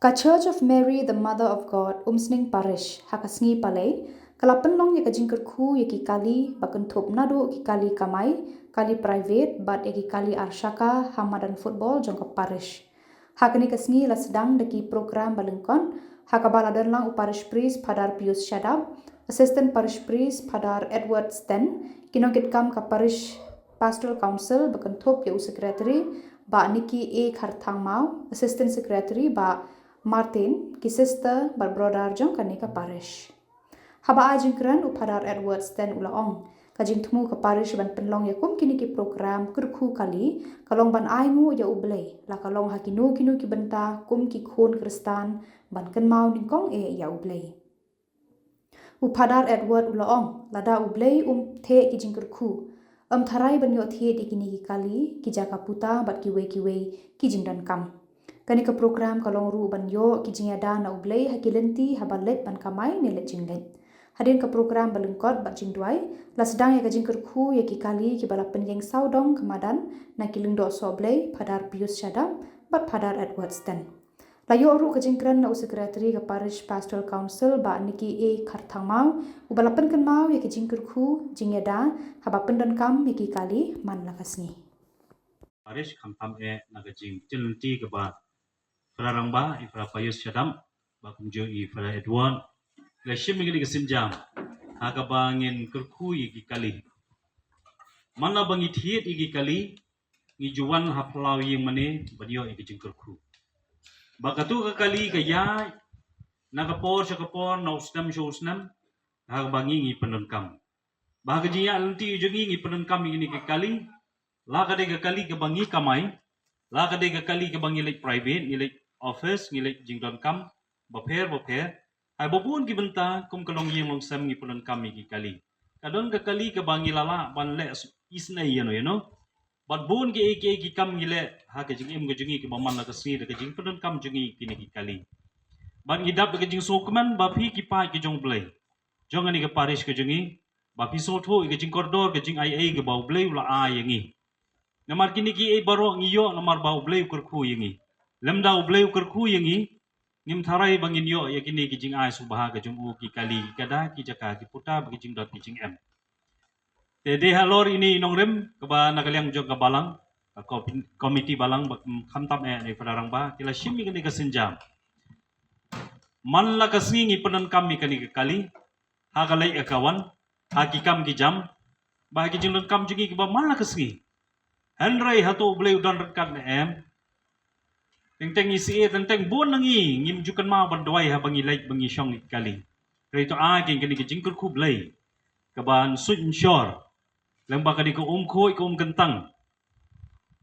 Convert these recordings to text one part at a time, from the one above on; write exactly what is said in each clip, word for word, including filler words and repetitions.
Ka Church of Mary the Mother of God, Umsning Parish, ha ka sngi Palei, ka la pynlong ïa ka jingkyrkhu ïa ki kali ba kynthup naduh ki kali kamai, kali private bad ïa ki kali arshaka ha madan football jong ka parish. Ha kane ka sngi la sdang da ki program ba lyngkot, ha kaba la don lang u parish priest Phadar Pius Shadap, assistant parish priest Phadar Edward Sten, ki nongkitkam ka parish pastoral council ba kynthup ïa u secretary Bah Nicky A Kharthangmaw, assistant secretary Bah Martin, ki sister bad brother jong kane ka parish. Haba ai jingkren u Phadar Edward Sten u la ong, ka jingthmu ka parish ban pynlong ïa kum kine ki program kyrkhu kali, ka long ban ai nguh ïa u Blei, la ka long ha kino kino ki bynta kum ki khun Khristan ban kynmaw nyngkong eh ïa u Blei. U Phadar Edward u la ong, lada u Blei um theh ki jingkyrkhu, ym tharai ban ïoh thied ïa kine ki kali, ki jaka puta bad kiwei kiwei ki jingdonkam. Kane ka program ka long ruh ban ïoh ki jingïada na u Blei ha ki lynti haba leit ban kamai ne leit jingleit. Hadien ka program ba lyngkot bad jingduwai, la sdang ïa ka jingkyrkhu ïa ki kali kiba la pynïeng sawdong ka madan na ki lyngdoh sohblei Phadar Pius Shadap bad Phadar Edward Sten. La ïoh ruh ka jingkren na u secretary ka parish pastoral council Bah Nicky A Kharthangmaw, uba la pynkynmaw ïa ka jingkyrkhu jingïada haba pyndonkam ïa ki kali man la ka sngi. Parish khamtam eh na ka jingpynlynti kaba Phadar Rangbah, i Phadar Pius Shadap, ba kumjuh i Phadar Edward, la shim ïa kane ka sienjam ha kaba ngin kyrkhu ïa ki kali. Man la ba ngi thied ïa ki kali, ngi ju wan ha phyllaw ïing mane ban ïoh ïa ka jingkyrkhu. Ba katu ka kali ka ïaid na ka por sha ka por, na u snem sha u snem, ha kaba ngi ngi pyndonkam. Ba ha ka jingïaid lynti jong ngi ngi pyndonkam ïa kine ki kali, la ka dei ka kali kaba ngi kamai, la ka dei ka kali kaba ngi leit private, ngi leit office, ngi leit jingdonkam bapher bapher. Haba bun ki bynta kum ka longïing longsem ngi pyndonkam ïa ki kali. Ka don ka kali kaba ngi la lah ban leh isynei ïano ïano. Bad bun kiei kiei ki kam ngi leh ha ka jingim ka jong ngi kaba man la ka sngi da ka jingpyndonkam jong ngi ïa kine ki kali. Bad ngi dap da ka jingsngewkmen ba phi ki paid ka jong u Blei, jong kane ka parish ka jong ngi, ba phi sngewthuh ïa ka jingkordor ka jingaiei kaba u Blei u la ai ïa ngi. Namar kine kiei baroh ngi ïoh namar ba u Blei u kyrkhu ïa ngi. Lymda u Blei u kyrkhu ïa ngi, ngim tharai ba ngin ïoh ïa kine ki jingai sngewbha ka jong u, ki kali, ki kada, ki jaka, ki puta, bad ki jingdon ki jingem. Te dei halor ine i nongrim kaba na ka liang jong ka balang, ka ko-, komiti balang, ba, mm, khamtam eh na i Phadar Rangbah, ki la shim ïa kane ka sienjam. Man la ka sngi ngi pyndonkam ïa kane ka kali ha ka leit ha ka wan, ha ki kam ki jam, ba ha ki jingdonkam jong ngi kiba man la ka sngi. Hynrei hato u Blei u don ryngkat ne em? Teng teng ngi syier, teng teng bun na ngi ngim ju kynmaw ban duwai haba ngi leit ba ngi shong ïa ki kali. Hynrei to ai kein kane ka jingkyrkhu Blei kaba nsuid nshor, lyngba kane ka umkhuid ka umkyntang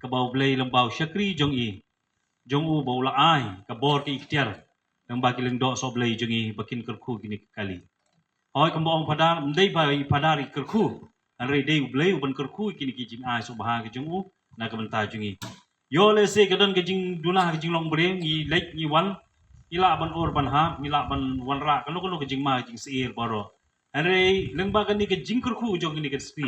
kaba u Blei lyngba u shakri jong i, jong u ba u la ai ka bor ka iktiar lyngba ki lyngdoh sohblei jong i ba kin kyrkhu kine ki kali. Hooid, kumba ong Phadar, ym dei ba i Phadar i kyrkhu, hynrei dei u Blei u ban kyrkhu kine ki jingai sngewbha ka jong u na ka bynta jong i. Ïoh lehse ka don ka jingduna ka jinglong briew, ngi leit ngi wan, ngi lah ban ur ban hap, ngi lah ban wanrah kano kano ka jingma ka jingsyier baroh. Hynrei lyngba kane ka jingkyrkhu jong kine ki sngi,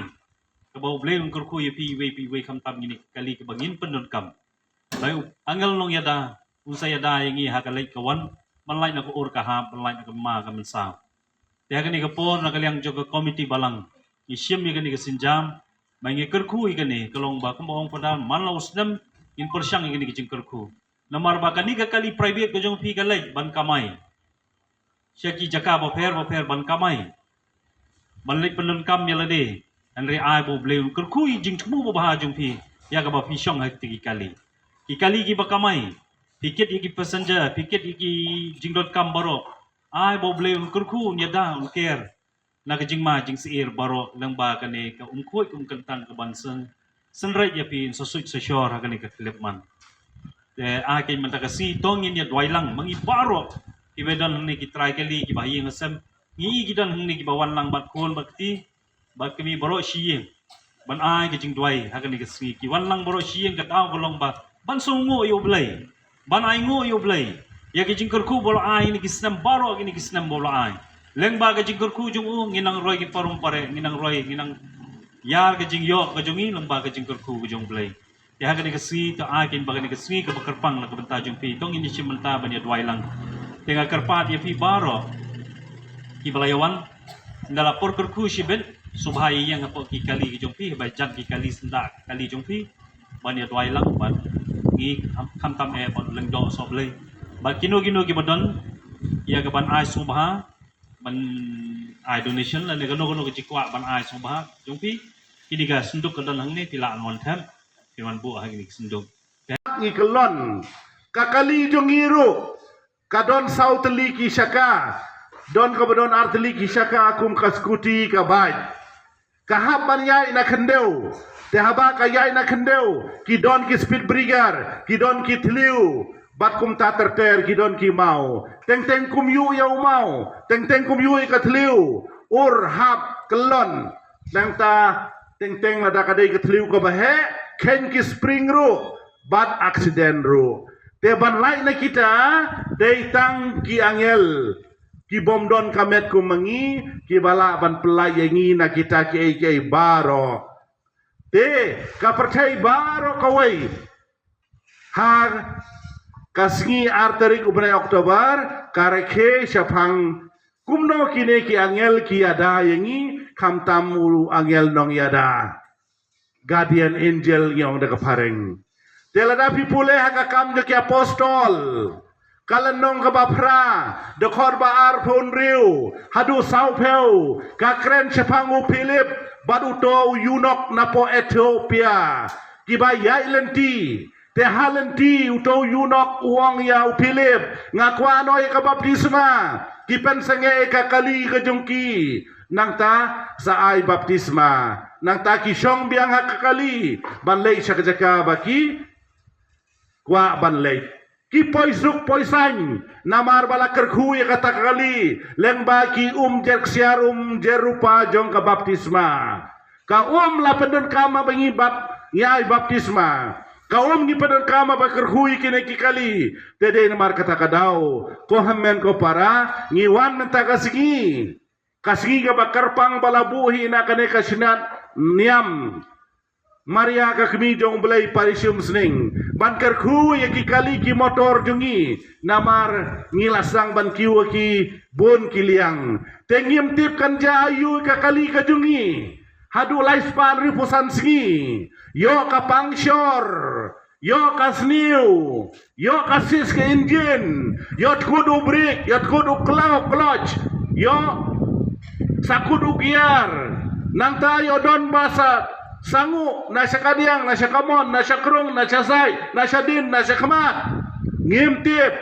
kaba u Blei un kyrkhu ïa phi iwei pa iwei khamtam kine ki kali kaba ngin pyndonkam. Ba u angel nongïada un sa ïada ïa ngi ha ka leit ka wan, ban lait na ka ur ka hap, ban lait na ka ma ka mynsaw. Te ha kane ka por na ka liang jong ka komiti balang ngi shim ïa kane ka sienjam, ba ngi kyrkhu ïa kane, ka long ba kumba ong Phadar, man la u snem ngin pyrshang ïa kane ka jingkyrkhu. Namar ba kane ka kali private ka jong phi ka leit ban kamai sha ki jaka bapher bapher ban kamai, ban leit pyndonkam ïa lade. Hynrei ai ba u Blei un kyrkhu ïa ka jingthmu babha jong phi ïa kaba phi shong ha kite ki kali. Ki kali kiba kamai, phi kit ïa ki passenger, phi kit ïa ki jingdonkam baroh. Ai ba u Blei un kyrkhu, un ïada, un ker na ka jingma jingsyier baroh lyngba kane ka umkhuid ka umkyntang kaban syn, synreit ïa phi, yn sa suid sa shor ha kane ka khyllipmat. Te ai kein mynta ka sngi to ngin ïa duwai lang ma ngi baroh kiba don hangne, ki trai kali, kiba ha ïing ha sem, ngi ki don hangne kiba wan lang bad khun bad kti bad kmie baroh shi ïing, ban ai ka jingduwai ha kane ka sngi. Ki wan lang baroh shi ïing, ka daw ka long ba ban sngewnguh ïa u Blei, ban ainguh ïa u Blei ïa ki jingkyrkhu ba u la ai ha kine ki snem baroh, kine ki snem ba u la ai. Lyngba ka jingkyrkhu jong u ngin nang roi ki parum pareh, ngin nang roi, ngin nang ïar ka jingïoh ka jong ngi lyngba ka jingkyrkhu ka jong u Blei. Te ha kane ka sngi, to ai kein ba kane ka sngi kaba kyrpang na ka bynta jong phi, to ngin ïa shim bynta ban ïa duwai lang. Te nga kyrpad ïa phi baroh kiba la ïa wan, ynda la por kyrkhu shibit, sngewbha ïa ïeng hapoh ki kali ki jong phi, ba jan ki kali syndah kali jong phi ban ïa duwai lang, bad ngi kham, khamtam eh ban lyngdoh soh Blei. Bad kino kino kiba don ïa ka ban ai sngewbha, ban ai donation lane kano kano ka jingkwah ban ai sngewbha jong phi, kine ka synduk ka don hangne, phi lah ban wan thep, phi wan buh ha kine ki synduk. Ngi kyllon ka kali jong ngi ruh ka don saw tylli ki shaka, don kaba don ar tylli ki shaka kum ka scooty ka bike. Ka hap ban ïaid na khyndew. Te haba ka ïaid na khyndew, ki don ki speed breaker, ki don ki thliew, bad kumta ter ter ki don ki maw. Teng teng kum ïuh ïa u maw, teng teng kum ïuh ïa ka thliew. Ur hap kyllon. Nangta teng teng lada ka dei ka thliew kaba heh, kheiñ ki spring ruh bad accident ruh. Te ban lait na kita dei tang ki angel ki bym don ka met kum ma ngi, kiba lah ban pyllait ïa ngi na kita kiei kiei baroh. Te ka pyrthei baroh kawei ha ka sngi ar tarik u bnai October ka rakhe shaphang kumno kine ki angel ki ïada ïa ngi, khamtam u angel nongïada, guardian angel ngi ong da ka phareng. Te lada phi pule ha ka Kam jong ki Apostol, ka lynnong kaba phra, dkhot ba arphew hynriew haduh sawphew, ka kren shaphang u Philip bad uto u eunuch napoh Ethiopia, kiba ïaid lynti. Te ha lynti uto u eunuch u ong ïa u Philip, nga kwah noh ïa ka baptisma, ki pynsangeh ïa ka kali ka jong ki. Nangta sa ai baptisma. Nangta ki shong biang ha ka kali ban leit sha ka jaka ba ki kwah ban leit. Ki poi suk poi saiñ namar ba la kyrkhu ïa kata ka kali, lyngba ki um jer ksiar um jer rupa jong ka baptisma. Ka um la pyndonkam ba ngi bap-, ngi ai baptisma. Ka um ngi pyndonkam ba kyrkhu ïa kine ki kali. Te dei namar kata ka daw ko hynmen ko para ngi wan mynta ka sngi. Ka sngi kaba kyrpang ba la buh hi na kane ka shnat niam Maria ka kmie jong U Blei Parish Umsning ban kyrkhu ïa ki kali ki motor jong ngi. Namar ngi la sdang ban kiew ïa ki bun ki liang. Te ngim tip kan jia aiu ka kali ka jong ngi. Haduh lai spah hynriewphew san sngi. Ïoh ka pangshor. Ïoh ka sniew. Ïoh ka sis ka injin. Ïoh tkut u brake. Ïoh tkut u klau, clutch. Ïoh sakut u gear. Nangta ïoh don ba sa sangu, na sha kadiang, na sha kamon, na sha krung, na sha sait, na sha din, na sha khmat. Ngim tip.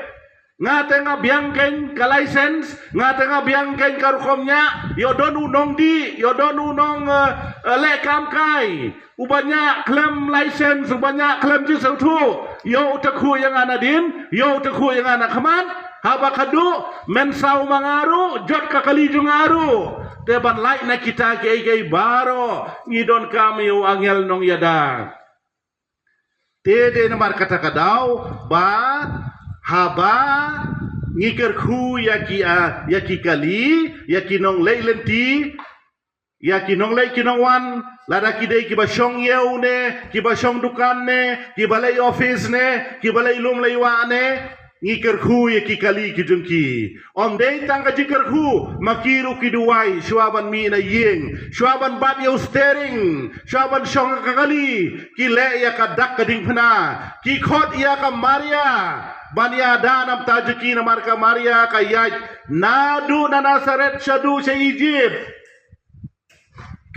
Nga te nga biang kein ka license, nga te nga biang kein ka rukom ñiah, ïoh don u nongdih, ïoh don u nong, eh, eh, leh kam kai, uba ñiah khlem license, uba ñiah khlem jingsngewthuh, ïoh u takhuh ïa nga na din, ïoh u takhuh ïa nga na khmat, haba khadduh, mynsaw ma nga ruh, jot ka kali jong nga ruh, te ban lait na kita kiei kiei baroh, ngi donkam ïa u angel nongïada. Te dei namar kata ka daw ba haba ngi kyrkhu ïa ki, ah, ïa ki kali, ïa ki nongleit lynti, ïa ki nongleit ki nongwan, lada ki dei kiba shong ïew ne, kiba shong dukan ne, kiba leit office ne, kiba leit lum leit wah ne, ngi kyrkhu ïa ki kali ki jong ki. Ym dei tang ka jingkyrkhu, ma ki ruh ki duwai, shuwa ban mih na ïing, shuwa ban bat ïa u steering, shuwa ban shong ha ka kali, ki leh ïa ka dak ka diengphna, ki khot ïa ka Maria ban ïada na bynta jong ki namar ka Maria ka ïaid naduh na Nasareth shaduh sha Ijipt.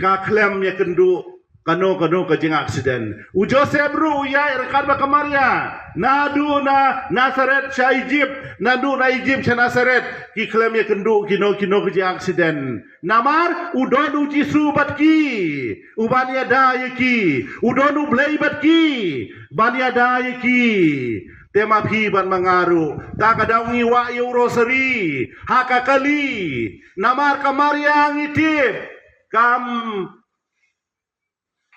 Ka khlem ïakynduh kano kano ka jingaccident. U Joseph ruh u ïaid ryngkat bad ka Maria naduh na Nasareth sha Ijipt, naduh na Ijipt sha Nasareth, ki khlem ïakynduh kino kino ka jingaccident. Namar u don U Jisu bad ki, u ban ïada ïa ki, u don U Blei bad ki ban ïada ïa ki. Te ma phi bad ma nga ruh, ta ka daw ngi wah ïa u rosary ha ka kali. Namar ka Maria ngi tip kam,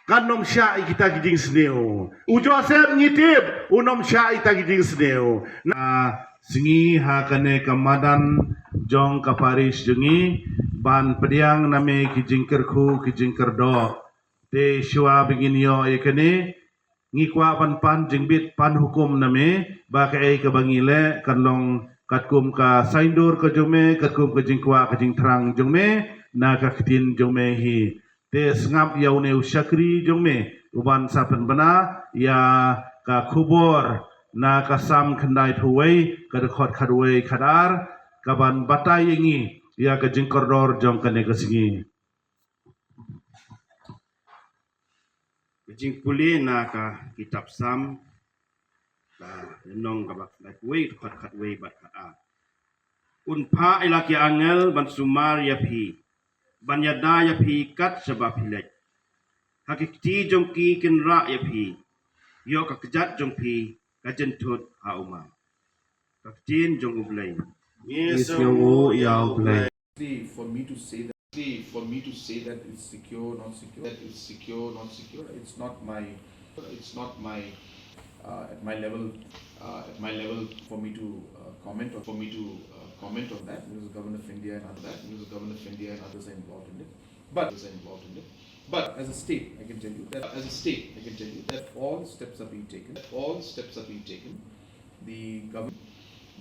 kan ym shah ïa kita ki jingsniew. U Joseph ngi tip un ym shah ïa kita ki jingsniew. Na sngi ha kane ka madan jong ka parish jong ngi ban pdiang na me ki jingkyrkhu ki jingkyrdoh. Te shuwa ba ngin ïoh ïa kane, Ngi kwah ban pan jingbit pan hukum na me, ba kaei kaba ngi leh kan long katkum ka saiñdur ka jong me, katkum ka jingkwah ka jingthrang jong me, na ka ktien jong me hi. Te sngap ïa une u shakri jong me, uban sa pynbna ïa ka khubor na ka Salm khyndaiphew wei, ka dkhot khatwei khatar, kaban batai ïa ngi ïa ka jingkordor jong kane ka sngi. Ka jingpule na ka kitab Salm, ka lynnong kaba khatwei, dkhot khatwei bad khatar. Un phah ïa la ki angel ban sumar ïa phi, ban ïada ïa phi kat shaba phi leit. Ha ki kti jong ki kin rah ïa phi, ïoh ka kjat jong phi ka jynthut ha umai. Ka ktien jong U Blei. Ngi sngewnguh ïa U Blei. For me to say that, for me to say that it's secure, not secure, that it's secure, not secure, it's not my, it's not my, uh, at my level, uh, at my level for me to, uh, comment or for me to, uh, comment on that, because the government of India and other, that, because the government of India and others are involved in it. But, are involved in it. But as a state, I can tell you that, as a state, I can tell you that all steps are being taken, all steps are being taken. The government,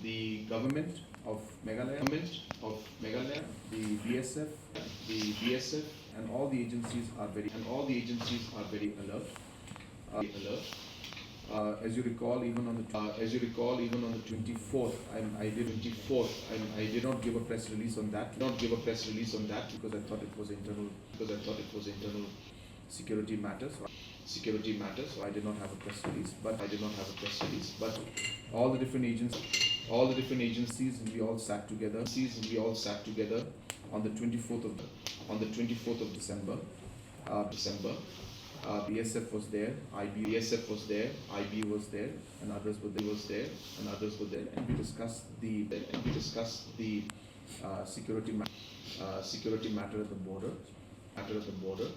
the government of Meghalaya, government of Meghalaya, the B S F, the B S F, and all the agencies are very, and all the agencies are very alert. Uh, alert. Uh, as you recall, even on the, uh, as you recall, even on the twenty-fourth, I, I did twenty-fourth, I, I did not give a press release on that, not give a press release on that because I thought it was internal, because I thought it was internal security matters, security matters. So I did not have a press release, but I did not have a press release. But all the different agencies, all the different agencies, we all sat together. We all sat together on the twenty-fourth of, on the twenty-fourth of December. Uh, December. Uh, B S F was there, I B, B S F was there, I B was there, and others were there, was there, and others were there, and we discussed the, and we discussed the, uh, security ma-, uh, security matter at the border, matter at the border.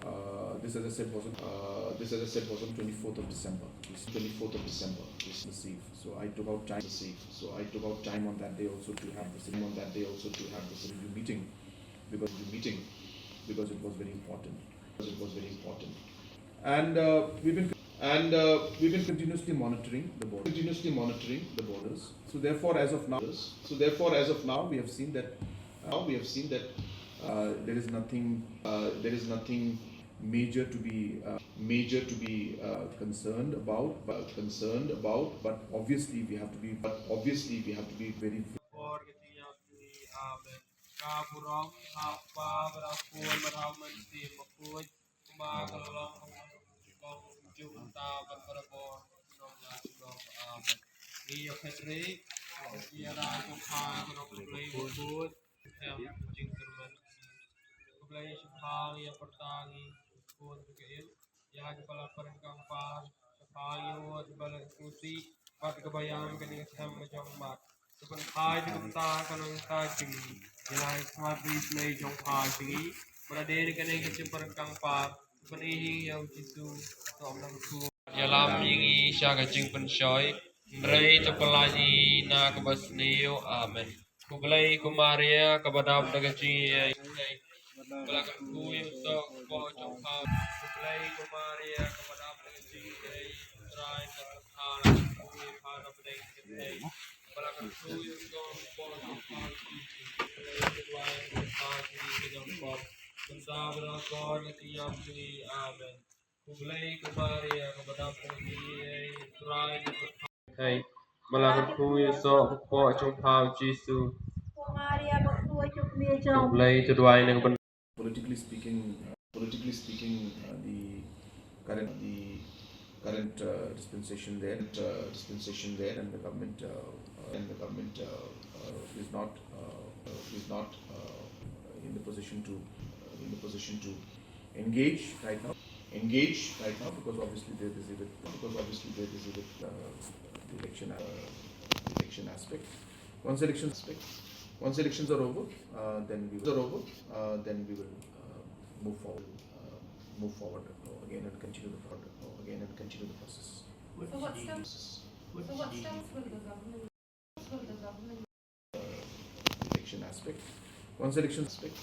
Uh, this, as I said, was on, uh, this, as I said, was on twenty-fourth of December. This twenty-fourth of December, Christmas Eve. So I took out time, so I took out time on that day also to have this, on that day also to have this review meeting, because review meeting, because it was very important, because it was very important. And, uh, we've been, and, uh, we've been continuously monitoring the border, continuously monitoring the borders. So therefore, as of now, so therefore, as of now, we have seen that, now we have seen that, uh, there is nothing, uh, there is nothing major to be, uh, major to be, uh, concerned about, but concerned about. But obviously, we have to be, but obviously, we have to be very Bor ka jingïap jong ngi. Amen. Ka burom ha u Kpa bad ha u Khun bad ha u Mynsiem Bakhuid, kumba ka la long ha u juh mynta bad barabor, junom la junom. Amen. Ngi ïa kynriah ïa ka jingïada jong pha, ka nong U Blei Bakhuid, Em, jingkyrmen. U Blei shaphang ïa ka pyrta ngi, bun ka im. Ïa kiba la pyrkhat kyrpad shaphang ïa u, kiba la khusi bad kiba ïam kane ka them ka jong mat. Sa pynphai da ka bynta ka nongïatai jong ngi. Ïa la ka smat bri Blei jong pha jong ngi. Bad da dei na kane ka jingpyrkhat kyrpad, sa pynïaid ïa u Jisu, to ym nang thu. Ïalam ïa ngi sha ka jingpynshoi, hynrei to pyllait ïa ngi na kaba sniew. Amen. Khublei ko Maria, kaba dap da ka jingïeit. Ba la kyrkhu ïa u soh kpoh jong pha. Khublei ko Maria, kaba dap da ka jingïeit. Trai ka kyrkhu ïa pha na pdeng kynthei. Ba la kyrkhu ïa u soh kpoh jong pha. Khublei ko Maria, kaba dap da ka jingïeit. Amen. Khublei ko Maria, kaba dap da ka jingïeit, Trai ka kyrkhu. Hai, ba la kyrkhu ïa u soh kpoh jong pha u Jisu. Ko Maria, ba kyrkhu ïa u soh kpoh jong pha. Khublei, to duwai na ka bynta. Politically speaking, uh, politically speaking, uh, the current, the current, uh, dispensation there, uh, dispensation there, and the government, uh, uh, and the government, uh, uh, is not, uh, uh, is not, uh, in the position to, uh, in the position to engage right now, engage right now, because obviously they're busy with, because obviously they're busy with, uh, the election, uh, the election aspect. Once election aspect, once elections are over, uh, then we will, are over, uh, then we will, uh, move forward, uh, move forward, uh, again and continue the pro-, again and continue the process. So what steps, so what steps will the government, will the government election aspect. Once elections aspect,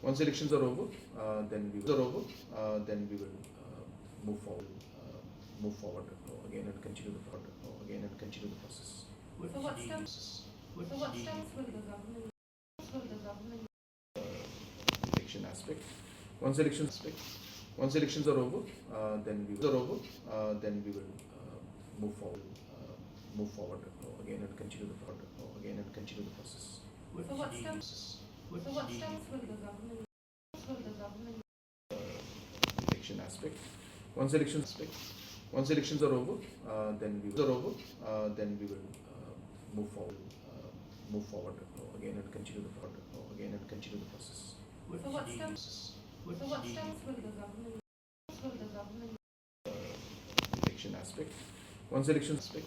once elections are over, uh, then we will, are over, uh, then we will, uh, move forward, uh, move forward, you know, again and continue the pro- you know, again and continue the process. So what steps? So what steps will the government? Will the government? Election aspect. Once election aspect, once elections are over, uh, then we will, are over, uh, then we will uh, move forward, uh, move forward, you know, again and continue the pro- you know, again and continue the process. So what steps? So what steps will the government? Will the government? Election aspect. Once election aspect, once elections are over, uh, then we will, are over, uh, then we will uh, move forward, uh, move forward, you know, again and continue the pro- you know, again and continue the process. So what steps? So what steps will the government? Will the government? Election aspect. Once election aspect.